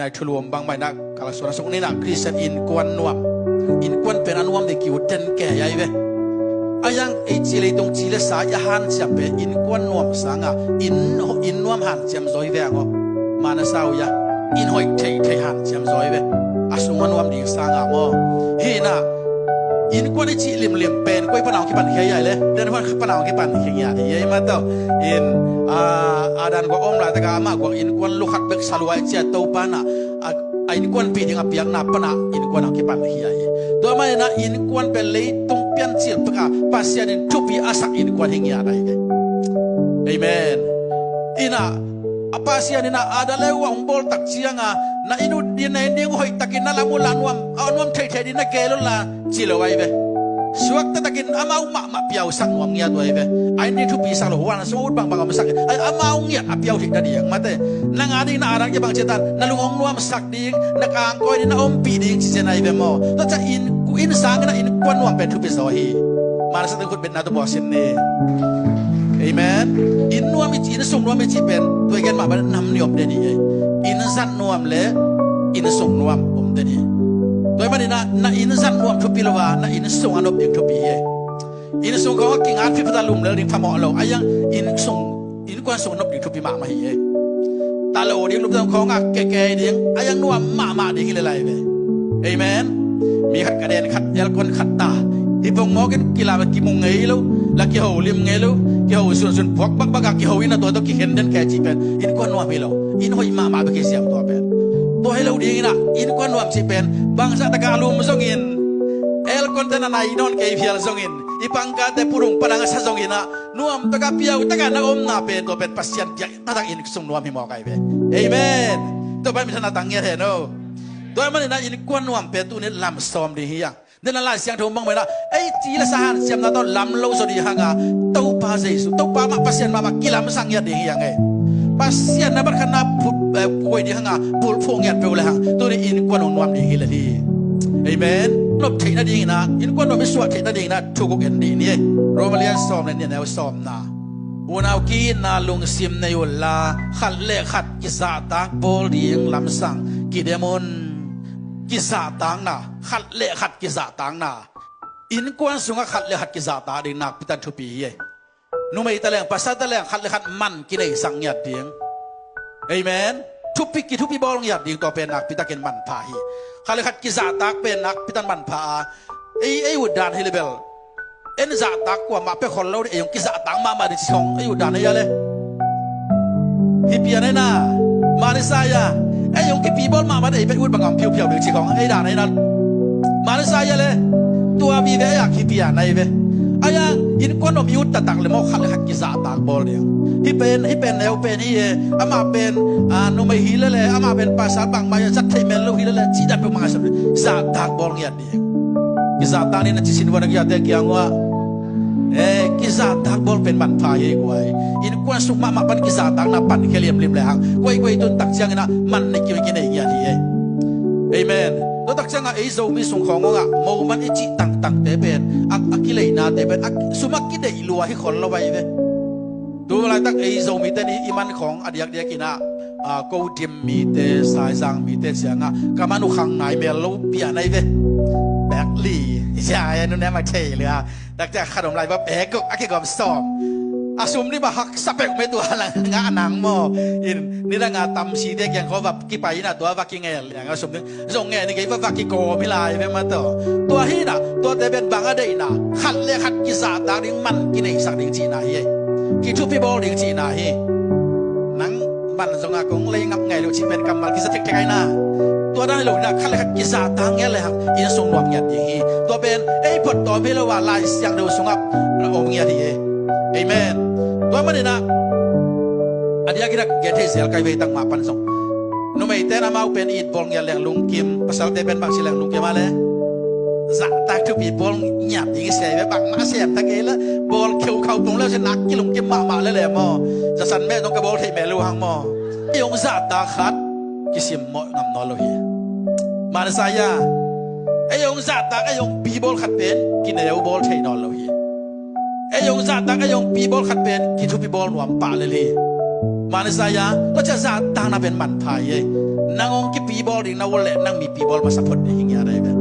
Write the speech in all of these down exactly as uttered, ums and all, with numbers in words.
Nai thulu om bang mah inah kalsuan a suk ninah Khristian innkuan nuam, innkuan pen a nuam ding kiu ten kei ai ve. A yang ei ci leitung ci le sa i a hanciam pen innkuan nuam sanga inn, inn nuam hanciam zawi ve ang aw. Mana sau ia inn hoih theithei hanciam zawi ve. A sung a nuam ding sanga maw. Hinah innkuan i cih limlim pen koi panau kipan khia ia le den pan panau kipan khia ngiat hi ei mah tawh. In a dan guak om laitaka amah guak innkuan lukhat bek saluai cia Topa nah a innkuanpi ding a piakna pana innkuan a kipan hi ahi. Tua maninah innkuan pen leitung piancil peka Pasian in thupi a sak innkuan hi ngiat ahi ve. Amen. Inah a Pasian inah a da leu a hong bawl tak cianga na inn uh din na inn ding hoihtakin na lam uh la nuam a nuam theithei din na gel uh la ci lo ahi ve. Suakta takin amau mahmah piausak nuam ngiat uh ahi ve. A inn ding thupi sak lo huan a sung ut bangbang a masak ai amau ngiat a piau theih na ding mate. Na nga ding na a dang kibang ciatan na lung hong nuamsak ding na kangkawi ding na ompih ding ci cian ahi ve maw. Tua ca inn, inn sangin a innkuan nuam pen thupi zaw hi. Mana sa ding khut betna tu buak sin ni. Amen. Inn nuam i ci, inn sung nuam i ci pen tua i gen mah bang nam ni om den hi ei. Inn zat nuam le inn sung nuam om den hi. Tua i maninah na inn zat nuam thupi lo a na inn sung a nop ding thupi hi ei. Inn sung khawng a kingat phiphat a lum lel ding phamawh lo a yang inn sung innkuan sung nop ding thupi mahmah hi ei. Talo ding lupzam khawng a kekei ding a yang nuam mahmah ding hi le lai ve. Amen. Mi khat ka den khat elkon khat ta hi pong mawkin kilam kimu ngei lo la kiho lim ngei lo kiho sunsun puak bakbak a kiho ina tua tawh kikhen den kei cih pen innkuan nuam hi lo. Inn hoih mahmah bek hi siam tua pen. Tua hi lo dinginah innkuan nuam cih pen bangzah taka a lum zongin elkon te na nai nawn kei phial zongin i pangkate purung padang a sa zonginah nuam taka piau taka na omna pen tua pen Pasian piak taktak inn sung nuam hi mawk ahi ve. Amen. Tua pen mi thana tang ngiat hen o. Tua maninah innkuan nuam pen tuni lam sawm ding hi a. Dena Lai Siangtho bang mena ei ci le sa hanciamna tawh lam lo zaw ding hanga Topa Jesu Topa mah Pasian mahmah kilamsang ngiat ding hi hang ei. Pasian na batkhatna koih ding hanga bulphuh ngiat peuh le hang tuni innkuan hong nuam ding hi le hi. Amen. Nop theihna dinginah innkuan nop i suah theihna dinginah thuguk en dih ni. Roma lian sawm le nih a neu sawmna. Unau ki-itna lungsim nei unla khat le khat kizahtak bawl ding lamsang kidem un. Kizahtakna khat le khat kizahtakna. Innkuan sungah khat le khat kizahtak ding nakpitan thupi hi ei. Numei taleng pasal taleng khat le khat man kineisak ngiat ding. Amen. Thupi kithupi bawl ngiat ding tua pen nakpitakin manpha hi. Khat le khat kizahtak pen nakpitan manpha a ei ei utdan hi le bel. En zahtak kuamah pia khol lo ding ei hong kizahtak mahmah ding ci khong ei utdan ei a le. Hi pian ei na. Mani sa ia ei hong kipi bawl mahmah ding ei pet ut bangam phiuphiau ding ci khong ei dan ei na. Mani sa ia le. Tua vive ei a hi pian ei ve. Ai a innkuan om i ut taktak le maw khat le khat kizahtak bawl ding. Hi pen hi pen neu pen hi e. Amah pen numei hi le le amah pen pasal bangmah ia zat theih mel lo hi le le cih dan peuh mah a sam zahtak bawl ngiat. Kizahtak ni na ci sin vua na kiate kiang ua. Eh, kizahtak bawl pen manpha hi ei guai. Innkuan suk mahmah pan kizahtakna pan khia liamlim le hang kuaikuai tun tak cianginah man ni kiu kinei ngiat hi ei. Amen. Tua tak ciangah ei Zomi sung khawng awngah moman i cih tangtangte pen a kileinate pen sum a kideih lua hi khol lo vai ve. Tu laitak ei Zomite ni i man khawng a diakdiakinah ko dim mite saizang mite ciangah ka man uh khang ngai mel lo pian ai ve. Pek li sia e nunnem a thei lua. Takte a khat om lai va pek uh a kigawm sawm. A sum ni va haksa pek me tua lang ngah nang maw. In nidanga tamsite kiang khaw va kipai inah tua va kingel liang a sum ni zong nge ni kei va va kikawm hi lai ve mah tawh. Tua hinah tuate pen bang a deihna khat le khat kizahtak ding man kineisak ding cihna hi ei. Kithupi bawl ding cihna hi. Nang man zonga kong lei ngap ngai lo cih pen kammal kiza thekthek aina. Tua dan hi lo hinah khat le khat kizahtak ngiat le hang inn sung nuam ngiat ding hi. Tua pen ei phot tawm hi lo ah Lai Siangtho sungah na om ngiat hi ei. Amen. Tua maninah a diakinah gen thei zel kai vei tak mah pan zong numeite in amau pen it bawl ngiat leng lungkim pasalte pen bangci leng lungkim a le. Zahtak thupi bawl ngiat ding i sei ve bangmah a sem ta kei le bawl kheukhau tung le se nak kilungkim mahmah le le maw. Zasan meh zong ka bawl theih meh lu hang maw. Ei hong zahtak khat kisim mawh ngam nawn lo hi. Manasaia ei hong zahtak ei hong pi bawl khat pen kineu bawl thei nawn lo hi. Ei hong zahtak ei hong pi bawl khat pen kithupi bawl nuam pah lel hi. Manasaia tua cia zahtakna pen manpha hi ei. Nang hong kipibawl ding na ul leh nang mipibawl masa phot ding hi ngiat ahi ve.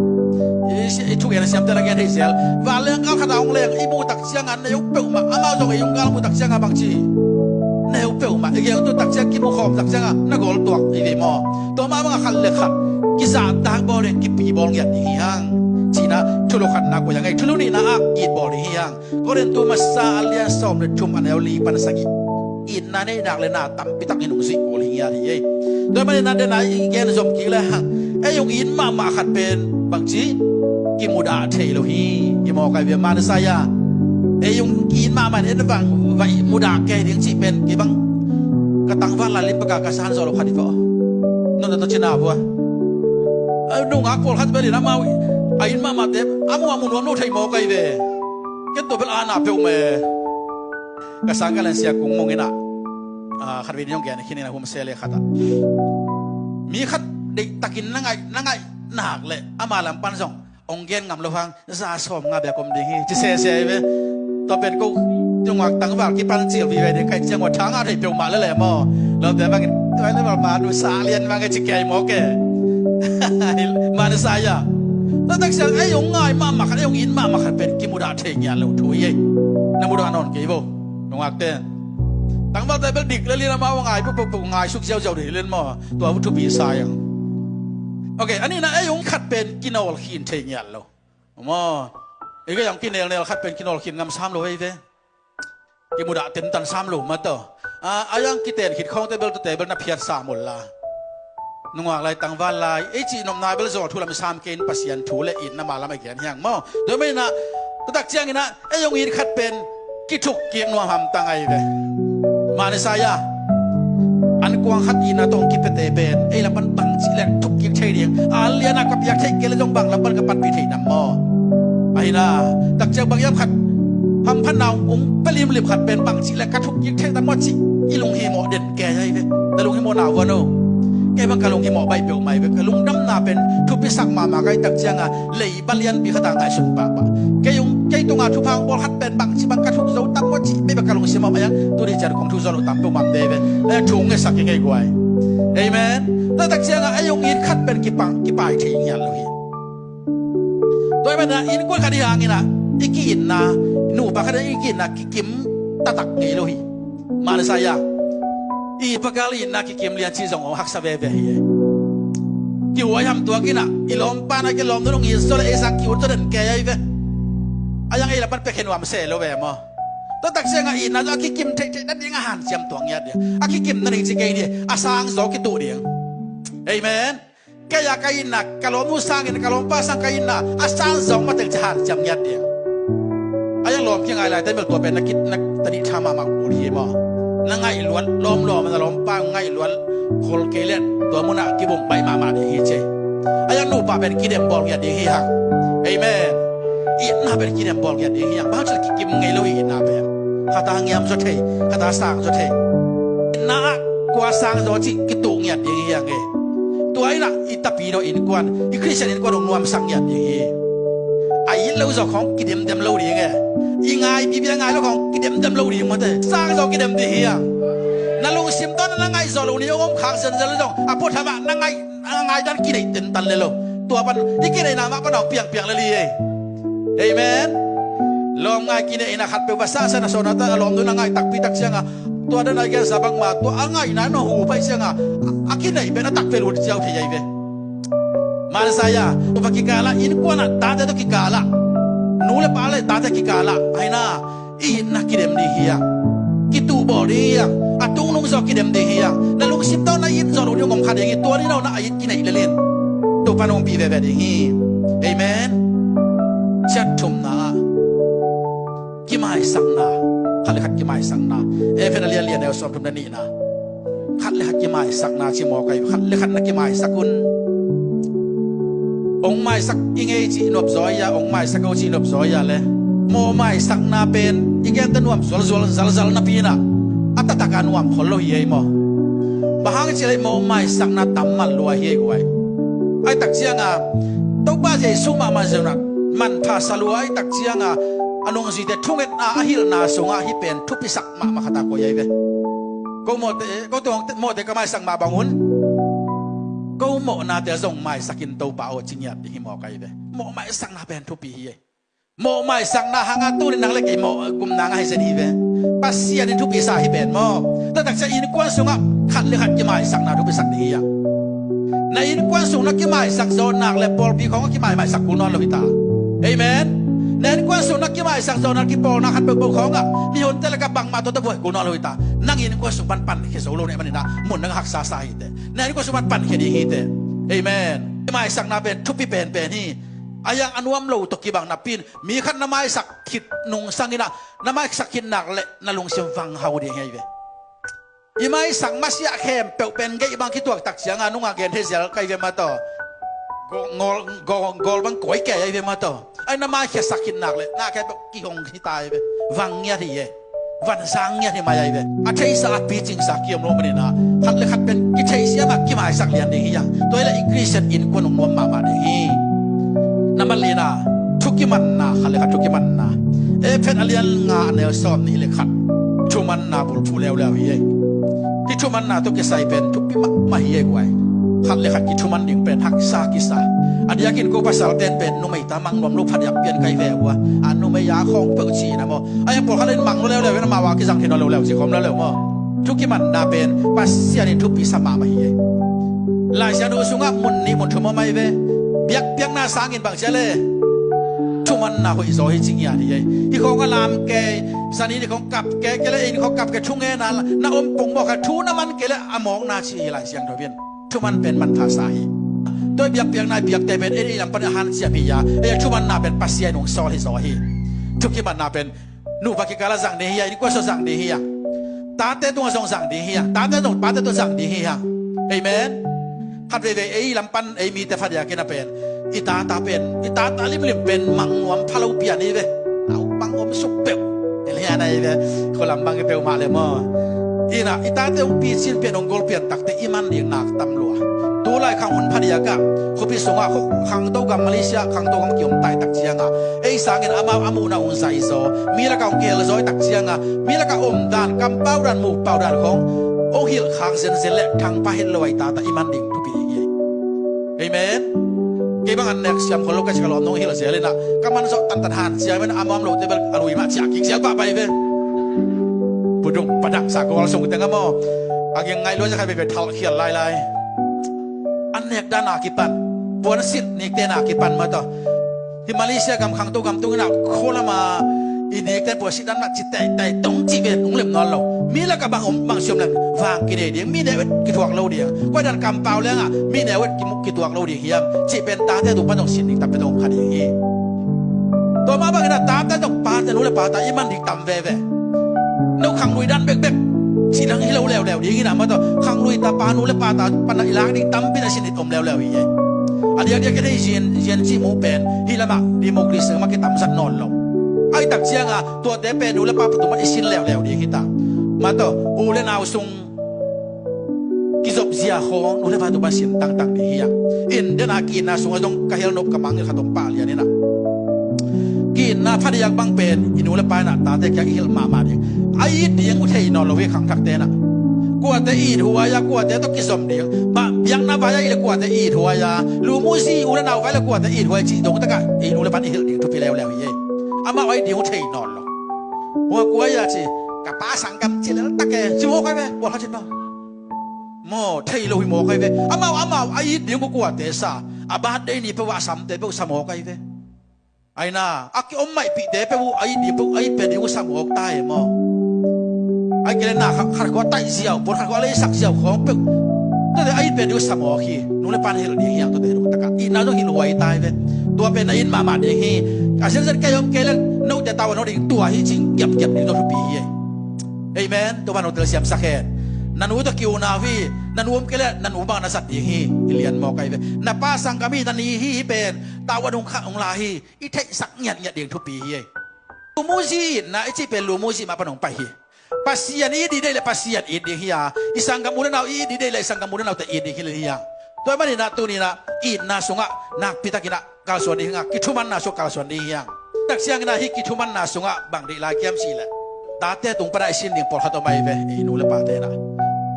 I thugen a siamte na gen thei sel. Vanleng gal khat a hong leng i muh tak ciangah na hong peuhmah, amau zong ei hong gal muh tak ciangah bangci na hong peuhmah, i gen tu tak ciang kimukhawm tak ciangah na gol tuak i ve maw? Tua mah bangah khat le khat kizahtak bawl ding, kipibawl ngiat ding hi hang. Cina thulu khatna koi a ngei, thulu nihna ah itbawl ding hi hang. Korintu masa a lian sawm le thum a neu li pan sagih. Itna neihnak le na tampi tak in hong zuih kul hi ngiat hi ei. Tua manin a den a i gen zom kik le hang, ei hong it mahmah khat pen bangci kimudah thei lo hi. I mawk ai ve, man sa ya. Ei hong it mahmah in en vang vai mudah kei ding cih pen kei bang ka tangval lai lim paka ka san zawh lo khat hi vaw. Nona tawh cina vua. Nungak pawlkhat bel in amau a it mahmahte a mu a mu nuam lo thei mawk ai ve. Ken tua bel a na peuh me. Ka sang ka len sia kung mong ina, ah, khat vei ni hong gen khin ina hum se le khat ah, mi khat deihtakin na ngaih, na ngaih nak le ama lam pan zong hong gen ngam lo hang za sawm nga bek om ding hi ci sese ve. Tua pen ko nungak tangval kipan cil vive ding kai ciang ua thang a thei peuhmah le le maw? Lo te bangin tua le bal ma du sa lian bangin ci kei maw ke? Mani sa ya. Tua tak siang ei hong ngai mahmah khat, ei hong it mahmah khat pen kimudah thei ngiat lo thu hi ei. Na mudah nawn kei vo. Nungakte, tangvalte bel dik le lin amau a ngai pukpukpuk, ngai suk ziauziau dih lin maw? Tua vu thupi sa iang. Ok, a nihna ei hong khat pen kinawl khin thei ngiat lo maw? Ei ka iang kinelnel khat pen kinawl khin ngam sam lo ei ve. Kimudah tentan sam lo mataw. A, a iang kiten khit khawngte bel tute bel na phiat sam ul la. Nungak lai tangval lai ei cih nopna bel zaw thu lam i sam kei in Pasian thu le itna ma lam a gen hiang maw? Tua mah inah, tua tak ciang inah ei hong it khat pen kithuk kik nuam hamtang ai ve. Mani sa ya. An kuang khat itna tawh hong kipete pen ei lam pan bangci le thuk kik thei ding. A lianah ka piak thei kei le zong bang lam pan ka panpih thei nam maw? Ahi na, tak ciang bang hiam khat hamphatna hong pia limlim khat pen bangci le ka thuk kik thei tam maw cih i lunghimawh den kei ai ve. Na lunghimawh na vua no. Kei bang ka lunghimawh baih peuhmah ai ve. Ka lungdamna pen thupisak mahmah ka hi tak cianga lei balianpi khatah ngaihsun pahpah. Kei hong, kei tunga thupha hong bawl khat pen bangci bang ka thuk zo tam maw cih bei bang ka lungsim a maiang tuni cian kong thuk zo lo tam peuhmah de ve. Ahi a thu hong ngetsak i ngei guai. Amen. Tua tak cianga ei hong it khat pen kipang, kipai thei ngiat lo hi. Tua hi mana innkuan khat i hangin ah i ki-itna, nupa khat i ki-itna kikim taktak ngei lo hi. Mani sa ya. I pakal itna kikim lian ci zong hong haksa veve hi. Kihuai hamtuak inah i lawmpa na kilawm nun hong it zaw le ei sang ki-ut zaw den kei ai ve. A iang ei lam pan pekhe nuam se lo ve maw? Tua tak cianga itna zaw a kikim theihtheih na ding a hanciam tuang ngiat ding. A kikim na ding ci kei ding a sang zaw kituh ding. Amen. Kei a ka itna, ka lawmnu sangin ka lawmpa sang ka itna a sang zong mateng ci hanciam ngiat ding. A iang lawm kingai laite mel tua pen na kit na tadih tha mahmah ul hi maw? Na ngaih luat lawmlawm na lawmpa ngaih luat khol kei lian tua munah kibum baih mahmah ding hi ci. A iang nupa pen kidem bawl ngiat ding hi hang. Amen. Itna pen kidem bawl ngiat ding hi hang. Bang ci kikim ngei lo hi itna pen. Khata ngiam zaw thei, khata sang zaw thei. Itna ah kua sang zaw cih kituh ngiat ding hi hang e. Tua inah i tapidaw innkuan, i Khristian innkuan hong nuamsak ngiat ding hi. A it lo zaw khawng kidemdem lo ding e. I ngai bibia ngai lo khawng kidemdem lo ding mate. Sang zaw kidem ding hi a. Na lungsim tawh na ngaih zaw lo ni hong om khak zenzen lo zong a puatham ah na ngaih, na ngaih dan kineih tentan le lo. Tua pan i kineihna mah pan hong piangpiang le li ei. Amen. Lawm ngai kineihna khat peuh va sahsah na sawnate a lawmnu na ngaih takpi tak cianga tua dan a i gensa bangma tua a ngaihna na hu paih cianga a kineih pen a takpel ut ciau thei ai ve. Mani sa ya. Tua va kikalah innkuanah tate tawh kikalah nu le pa le tate kikalah aina i itna kidem ding hi a. Kituh bawl ding hi a. A tungnung zaw kidem ding hi a. Na lungsim tawh na it zaw lo ding om kha ding hi. Tua ding lo na a it kineih lelin Topa nungpi veve ding hi. Amen. Ciat thumna ah kimaisakna. Khat le khat kimaisakna. Efesa lian lian neu sawm thum na nihna. Khat le khat kimaisakna ci mawk ai. Khat le khat na kimaisak un. Ong maisak i ngei ci nopzaw ia, ong maisak o ci nopzaw ia le mawh maisakna pen i gente nuam zualzual zalzal napi inah a tataka nuam khol lo hi ei maw? Bang hang ci lei mawh maisakna tam man lua hi ei guai. Ai tak cianga Topa Jesu mahmah zeunak manpha sa lua ai tak cianga a nungzuite thungetna a hilhna sungah hih pen thupisak mahmah khata koi ai ve. Ko mawhte, ko tuangte mawhte ka maisak mah bangun Ko mawhnate zong maisak in Topa aw ci ngiat ding hi mawk ahi ve. Mawh maisakna pen thupi hi ei. Mawh maisakna hanga tuni nang le kei mawh gumna ngah hi zen hi ve. Pasian in thupisa hi pen maw? Taktak ciang innkuan sungah khat le khat kimaisakna thupisak ding hi a. Na innkuan sung na kimaisak zaw nak le pawlpi khawng a kimaimaisak kul nawn lo hi ta. Amen. Na innkuan sung na kimaisak zaw nak kipawlna khat peuhpeuh khawngah mihonte le ka bangmah tawh tawh buai kul nawn lo hi ta. Nang innkuan sung pan pankhia zo lo nih maninah mun nang haksa sa hi te. Na innkuan sung pan pankhia ding hi te. Amen. Kimaisakna pen thupi penpen hi. A yang a nuam lo tawh kibang napi in mi khat na maisak khit nungsang inah na maisak khit nak le na lungsim vanghau ding hi ve. I maisak masiah khempeuh pen geih bang kituak tak cianga nunga gen thei zel kai ve mataw. Gawl bang kawi kei ai ve mataw. Ai na maikhiasak khit nak le na khempeuh kihong hi ta ai ve. Vang ngiat hi e. Van sang ngiat hi mai ai ve. A theihsa a picingsa kiom lo maninah khat le khat pen kitheihsiam a kimaisak lian ding hi a. Tua hi le i Khristian innkuan hong nuam mahmah ding hi. Na man lina thukimanna khat le khat thukimanna. Efesa a lian nga a neu sawm nih le khat thumanna bulphuh leuleu hi ei. Kithumanna tawh kisai pen thupi mahmah hi ei guai. Khat le khat kithuman ding pen haksa kisa. A diakin ko pasal ten pen numei ta mang nuam lo phadiak pian kai ve ua. A numei a khawng peuh cina maw? Ai a pawlkhat in mang lo leuleu in amau a kizang thei nawn leuleu ci khawm leuleu maw? Thukimanna pen Pasian in thupi sa mahmah hi ei. Laisiangtho sungah mun nih mun thum om ai ve. Biakpiakna sangin bang cia le thumanna hoih zaw hi ci ngiat hi ei. Hi khawng a lam kei, zanin hi khawng kap kei, kei le in khawng kap kei, thungena na om pong mawk a thu na man kei le a mawkna ci hi Laisiangtho in. Thuman pen manpha sa hi. Tua biakpiakna biakte pen ei lam pan a hanciam hi a, ei a thumanna pen Pasian hong sawl hi zaw hi. Thukimanna pen nupa kikala zang ding hi a, innkuan sung zang ding hi a. Tate tungah zong zang ding hi a. Tate tungah pate tungah zang ding hi a. Amen. Khat veivei ei lam pan ei mite phadiak in a pen i tata pen i tata limlim pen mang nuam pha lo pian hi ve. Naupang om suk peuh. Tel hian ahi ve. Khualam bang i peuhmah le maw? Ina i tate hong picin pian hong gol pian takte i man ding nak tam lua. Tulai khang hun phadiak ah khuapi sungah khangto gam Malaysia khangto gam kiom tai tak ciangah ei sangin amau a muhna hong zaizaw mi lakah hong kihelzaw i tak ciangah mi lakah omdan kampau dan muhpau dan khawng hong hilh khak zenzen le thangpha het lo ai tata i man ding thupi hi ei. Amen. Kei bang an nek siam khol lo ka cika lawm nong hilh zel inah ka man zawh tantan han ciam inah a muam lote bel a lui mah ciah kik zel pah pai ve. Pudung padang sa kawal sung teng a maw? A ging ngai lua za khat veve thalh khial lailai. An nek dan a kipan puan sit nik ten a kipan mah tawh. Hi Malaysia gam khangto gam tung inah khualama i nik ten puan sit dan mah ci taitai tong ci ve nung lem nawn lo. Mi lakah bang om bang siom leng vang kinei ding mi neu et kithuak lo ding. Kua dan kampau lengah mi neu et kimuk kituak lo ding hiam cih pen tate tung pan zong sin ding tam pen zong kha ding hi. Tua mah bangin a tate zong pate nu le pata i man ding tam veve. No khanglui dan bekbek cih dang hi lo leuleu ding hi na mah tawh khanglui tapa nu le pata pana i lak ding tampi na sin ding om leuleu hi. A diakdiak kei zian zian cih mu pen hi lamah democracy mah kitam zat nawn lo. Ai tak cianga tuate pen nu le pa patum mah i sin leuleu ding hi ta. Mah tawh u le nau sung kizop zia khawng nu le pa tung pan sin tangtang ding hi a. Inn dena ki-itna sungah zong ka hel nop ka mangngilh khat om pah lian inah ki-itna phadiak bang pen i nu le pa inah tate kiang i hilh mahmah ding. A it ding uh thei nawn lo hi khangthak tenah kuate it huai a kuate tawh kizom ding. Biakna vai a i le kuate it huai a lumu zi u le nau vai le kuate it huai cih dong takah i nu le pan i hilh ding thupi leuleu hi ei. Amau a it ding uh thei nawn lo. Hua kuai a ci ka pa sanggam ci lel tak e ci mawk ai ve. Kual kha cin maw? Maw thei lo hi mawk ai ve. Amau amau a it ding uh kuate sa a birthday ni peuh a samte peuh sa mawk ai ve. Aina a kiom maihpihte peuh uh a it ding peuh a it pia ding uh sa mawk ta e maw? Ai kei le na khat khua taih ziau puan khat khua leisak ziau khawng peuh tuate a it pia ding uh sa mawk hi. Nu le pan hilh ding hiang tuate dong takah itna dong hilh huai ta ai ve. Tua pen na it mahmah ding hi. A zenzen kei om kei le note tau a no ding tua hi cing kiapkiap ding tua thupi hi. Amen. Tua pan hotel siamsak hen. Na nu tawh kiuna uh hi. Na nu om kei le na nu bang na zat ding hi. I lian mawk ai ve. Na pa sanggam hi na ni hi hi pen tau a dong kha hong la hi. I theihsak ngiatngiat ding thupi hi. Lumuzi itna i cih pen lumuzi mah pan hong pai hi. Pasian i it ding deih le Pasian it ding hi a. I sanggam u le nau i it ding deih le i sanggam u le naute it ding hi le hi a. Tua maninah tuninah itna sungah nakpitakinah kalsuan ding hi a kithumanna sungah kalsuan ding hi a. Tak cianginah hih kithumanna sungah bang deih lai kiam cih leh tate tung panah i sin ding pawlkhat om ai ve. I nu le pate inah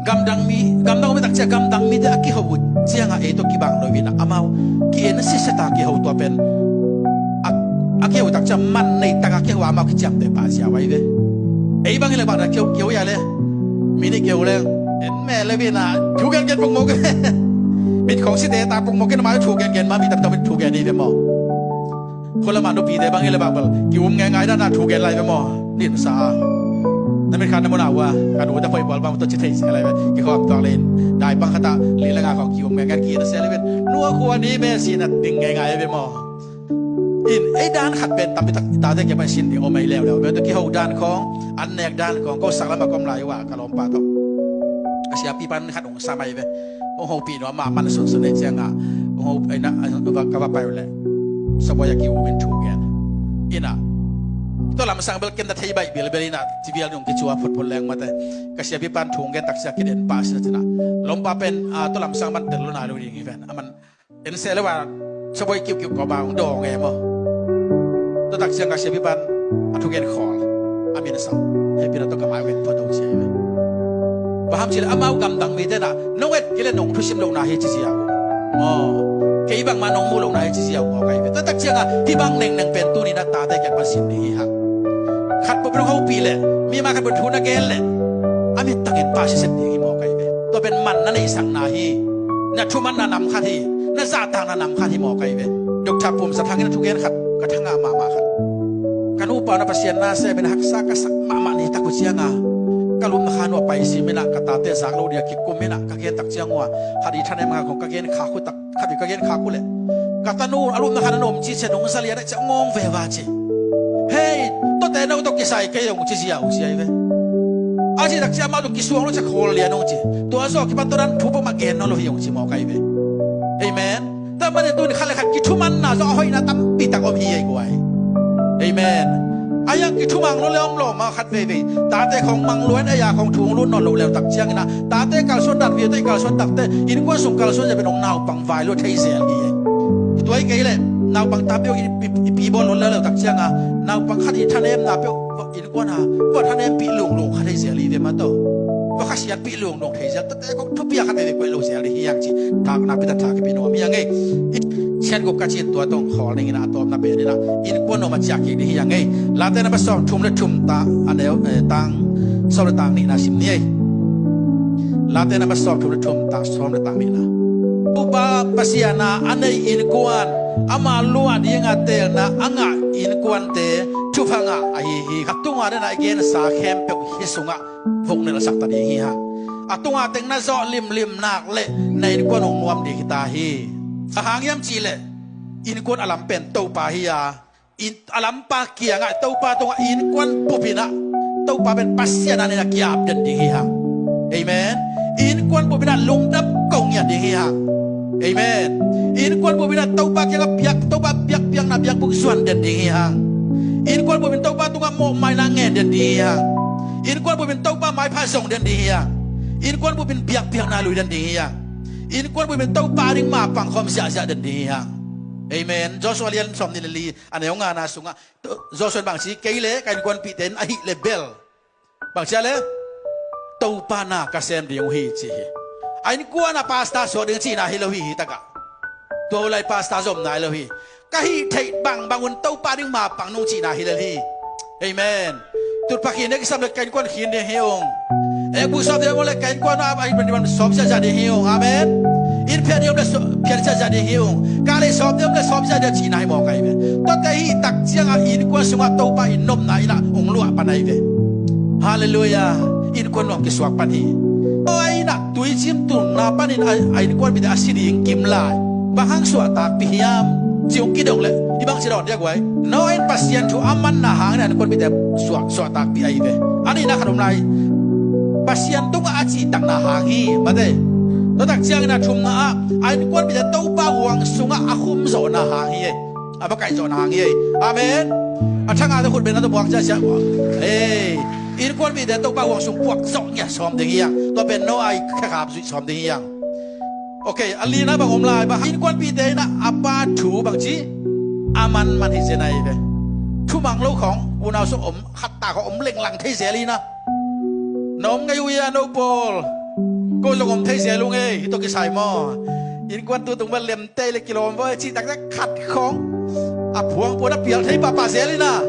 gamdang mi gamdang mi tak ciah gamdang mite a kiho uh Ciangah ei tawh kibang lo in ah amau ki-en siseta kiho tua pen a, a kiho tak ciang man nei taka kiho amau kiciamteh pah sia vai ve. Ei bang hi le bang na kiho kiho ia le mi nih kiho leng en me le vin ah thu gengen pongmok. Mit khong site ta pongmok in amau thu gengen ma mi tam tam thu gen hi ve maw. Khua lamah nupite bang hi le bang bel ki-um ngeingai dan a thu gen lai ve maw. Din sa a na mit khat na mun a ua ka nu ta poi bual bang tawh ci thei sia lai ve. Kikhawm tuak le in dai bang khat ah li le nga khawng ki-um ngeingai ki-en sia lai ve. Nu a khua ni me si na ding ngeingai ve maw. In ei dan khat pen tampi tak i tate kiang pan sin ding om ei leuleu ve. Tawh kiho dan khawng an nek dan khawng ko sak lamah ka om lai ua ka lawmpa tawh a siapi pan khat hong sa mai ve. Hong hopih nuam mahmah na sunsun nei ciangah hong hopih na ka va pai uh leh sabuai a ki-um in thu gen. Inah tua lamsang bel kem na thei baih bilbel inah ci vial nung kicua photphot leng mate. Ka siapi pan thu gen tak sia kiden pah sina cinah lompa pen tua lamsang man tel lo nai lo ding hi ven. Aman en seh le va sabuai kiukiu kawm a hong dawng e maw. Tua tak ciang ka siapi pan a thugen khawl a min a sam hei pina tawh ka mai vet phot dong sia hi ve. Bang ham cileh amau gamdang mite nah nong et kile nong thusim lohna hi ci sia uh maw. Kei bangmah nong muh lohna hi ci sia uh maw kai ve. Tua tak ciang a hih bang nengneng pen tuni na tate kiang pan sin ding hi hang. Khat pawh nong hopih leh mi mah khat pawh thu na gen leh a mit takin pah siset ding hi maw kai ve. Tua pen man na neihsakna hi. Na thumanna nam khat hi. Na zahtakna nam khat hi maw kai ve. Dr. Pum Za Thang in a thugen khat ka thangah mahmah khat. Ka nupa na Pasian na sem in a haksa ka sak mahmah ni tak uh cianga ka lupna khan uh a pai sim inah ka tate zak lo dia kikum inah ka gen tak ciang uh a khat i thanem kha khong ka gen khak uh tak khat i ka gen khak uh leh ka tanu a lupna khan a na om ci cia nungza lian ah cia ngawng ve va ci. Hei, tuate no tawh kisai kei hong ci zia uh cia hi ve. A ci tak cia amah tawh kisuang lo cia khawl lian hong ci. Tua zaw kipan tua dan thu pawh mah gen nawn lo hi hong ci maw kai ve. Amen. Tua manin tuni khat le khat kithumanna zong a hoihna tampi tak om hi ei guai. Amen. A hiang kithumang lo le om lo ma khat veivei tate khong mang luan ei a khong thu hong lut nawn lo leu tak ciangin ah tate kalsuan dan viute i kalsuan takte innkuan sung kalsuan zia pen hong naupang vai lo thei zel hi ei. Tua hi kei leh naupang tapiok i pi bawl lo leu tak cianga naupang khat i thanemna peuh innkuan a va thanempih lunglung kha thei zel hi ve ma tawh va khasiatpih lunglung thei zel. Tate kong thupi a khat veve kuai lo zel ding hi hang ci thakna pita thak kipi nuam hi hang ei. Chiat guk ka cin tua tong khawl dingin a tawpna pen inah innkuan nuam a ciak kik ding hi hang ei. Late na pa sawm thum le thum ta a neu tang sawm le tang nihna sim ni ei. Late na pa sawm thum le thum ta sawm le tang nihna. Upa Pasian a a nei innkuan ama luah dinga teelna a ngah innkuante thupha ngah ahi hi. A tunga dena i gensa khempeuh hi sungah voknelsak ta ding hi hang. A tunga teng na zawh limlim nak le na innkuan hong nuam ding hi ta hi. A hang hiam cihleh innkuan a lam pen Topa hi a a lampa kiangah Topa tungah innkuan bupinah Topa pen Pasian a nena kiap den ding hi hang. Amen. Innkuan bupinah lungdam ko ngiat ding hi hang. Amen. Innkuan bupinah Topa kiangah biak Topa biakpiakna biakbuk zuan den ding hi hang. Innkuan bupin Topa tungah mawhmaina ngen den ding hi hang. Innkuan bupin Topa maipha zong den ding hi hang. Innkuan bupin biakpiakna lui den ding hi hang. Innkuan bupin Topa ding mapang khawm ziahziah den ding hi hang. Amen. Joshua lian sawm ni le li a neu ngana sungah Joshua in bangci kei le ka innkuanpihte in ahih le bel bangcia le Topa na ka sem ding uh hi ci hi. A innkuan a pasta suak ding cihna hi lo hi hi takah. Tua uh lai pasta zomna hi lo hi. Ka hih theih bangbang un Topa ding mapang nung cihna hi lel hi. Amen. Tutphah khin dek kisam le ka innkuan khin ding hi ung. Ekbuk sawp ding le ka innkuan a ahi pen sawp ziahziah ding hi ung. Amen. Inn phiat ding le phiat ziahziah ding hi ung. Ka lei sawp ding le sawp ziahziah cihna hi mawk ahi ve. Tuate hih tak ciangah innkuan sungah Topa in nopna inah ung luah pan ahi ve. Halleluiah. Innkuan nuam kisuak pan hi. Aw a inah tuicim tunna panin a innkuanpite a si ding kim lai. Bang hang suahtakpih hiam? Ci ung kidong le i bang ci dawn diak uai. Noah in Pasian thu a manna hangin a innkuanpihte suah suahtakpih ahi ve. A nihna khat om lai Pasian tungah a cihtakna hang hi mate. Tuatak ciangin a thumna ah a innkuanpihte Topa huang sungah a khumzawhna hang hi ei. A makaihzawhna hang hi ei. Amen. A thangate khut bena tua buak ciaciah ei. Innkuanpihte Topa huang sung puak zawh ngiat sawm ding hi hang. Tua pen Noah i khekhap zuih sawm ding hi hang. Ok, a lina bang om lai bang innkuanpihte inah a pa thu bangci a manman hi zen ahi ve. Thumang lo khawng unau sung om khatta khawng om lenglang thei zel inah. Na om ngei uh ia no pawl. Ko zong om thei zel uh ngei hi tawh kisai maw? Innkuan tu tung bel lemtei le kilawm vaw e cih takte khat khawng a phuang puan a pial thei pahpah zel ina.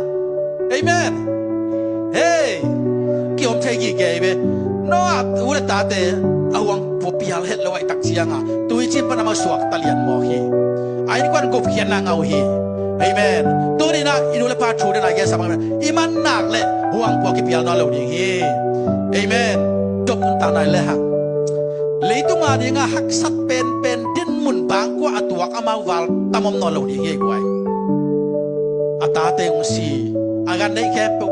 Amen. Hei, kiom thei gige hi ve. Noah u le tate a huang pua pial het lo ahih tak cianga tui cin pan amah suak talian mawk hi. A innkuan gupkhiatna ngah uh hi. Amen. Tuninah i nu le pa thu dena i gensa bang i man nak le huang pua kipial nawn lo ding hi. Amen. Dop nuntakna i le hang leitunga dinga haksat penpen dinmun bangkua a tuak amau val tam om nawn lo ding hi ei guai. A tate hong si, a gan neih khempeuh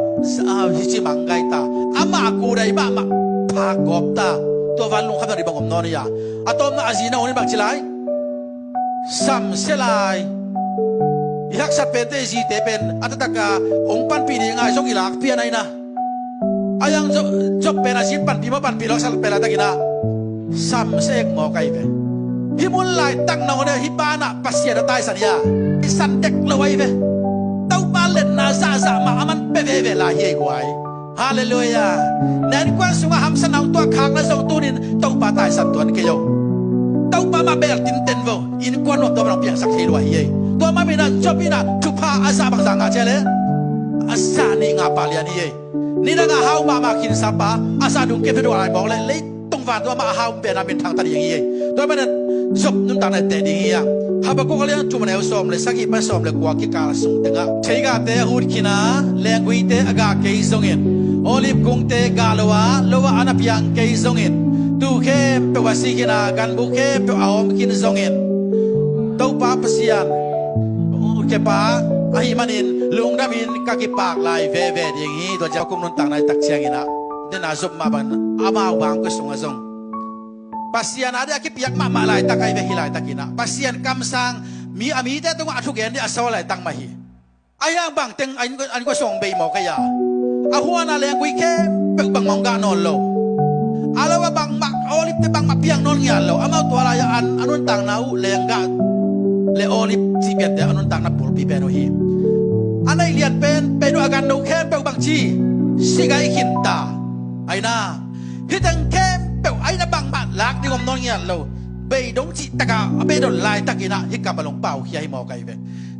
hi ci manggaita. Amah kudai mahmah phak gawpta. Tua val lungkhamna ri bang om nawn hi a. A tawpna a zina hong in bang ci lai? Samsia lai. I haksat pente i zite pen a tataka hong panpih dinga i zong i lakpia naina. A yang Job pen a zin panpih maw panpih lo haksat pen a takinah samsia ek mawk ahi ve. Hih mun laitak nong ne hih banah Pasian a taisan hi a i san dek lo ahi ve. Topa letna zahzah mah a man pe veve lai hi ei guai. Halleluia. Na innkuan sungah hamsa nong tuah khakna zong tunin Topa taisan tuan kei o. Topa mah bel tinten vo. Innkuan nuam tua bang piangsak thei lua hi ei. Tua maminah Job inah thupha a zah bangzah ngah cia le a zah nih ngah pah lian hi ei. Nidangah hau mahmah khinsapa a zah dung kei phe duah lai mawk le leitung van tua mah a hau pen a minthang ta ding hi ei. Tua manin Job nuntakna teh ding hi a. Habakuk a lian thum a neu sawm le sagih pan sawm le kua kikal sung tengah theigahte a hut khin a, lengguite a gah kei zongin, olive kungte gah lo a lo ah an a piang kei zongin, tuu khempeuh a si khin a ganbu khempeuh a om khin zongin, Topa Pasian kepa ahih manin lungdamin ka kipak lai veve ding hi. Tua ciang Habakuk nuntakna i tak cianginah dena Job mah bang amau bang kua sungah zong Pasian a dih a kipiak mahmah laitak ahi ve. Hih laitakinah Pasian kamsang mi a mite tungah a thugen dih a sawl laitak mah hi. Ahi hang bangteng an kua sung bei mawk ahi a. A huana lenggui khempeuh bang mawng gah nawn lo. A lo a bangmah olipte bangmah piang nawn ngiat lo. Amau tua lai-ah an a nuntakna uh lenggah le olip cihpiatte a nuntakna pulpi pen uh hi. A neih lian pen pen uh a gan no khempeuh bangci sigai khinta. Aina hih teng khempeuh aina bangmah lak ding om nawn ngiat lo. Bei dong cih takah a bei don laitakinah hih kam a lungpau khia hi mawk ahi ve.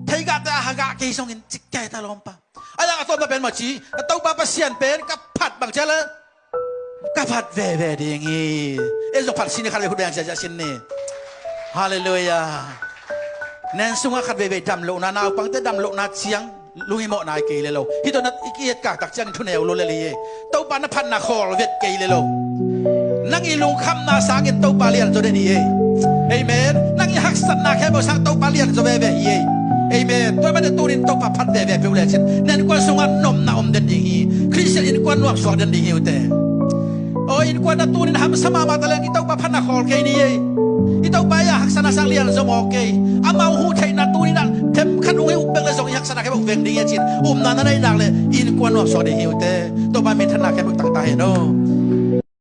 Theigahte a hagah kei zongin cik kei ta lawmpa. A lak a tawpna pen maw ci a Topa Pasian pen ka phat bang cia le ka phat veve ding hi. E zong phat sin ni khat ve khut beng ciacia sin ni. Halleluia. Nen sungah khat veve damlohna naupangte damlohna ciang lunghimawhna i kei le lo. Hih tawh na i ki-et kaktak ciangin thuneu lo le li e. Topa na phatna khawl vet kei le lo. Nang i lungkhamna sangin Topa lianzaw den hi e. Amen. Nang i haksatna khempeuh sang Topa lianzaw veve hi e. Amen. Tua mate tunin Topa phat veve peuh lecin na innkuan sungah nopna om den ding hi. Khristian innkuan nuamsuak den ding hi ute. Aw innkuan na tunin hamsa mahmah taleng i Topa phatna khawl kei ni e. I Topa i a haksatna sang lianzaw mawk kei. Amau huh theihna tuninah themkhat hong hi uh bek le zong i haksatna khempeuh veng ding hi a cin upna na neihnak le innkuan nuamsuak ding hi ute. Topa minthanna khempeuh tangta hen aw.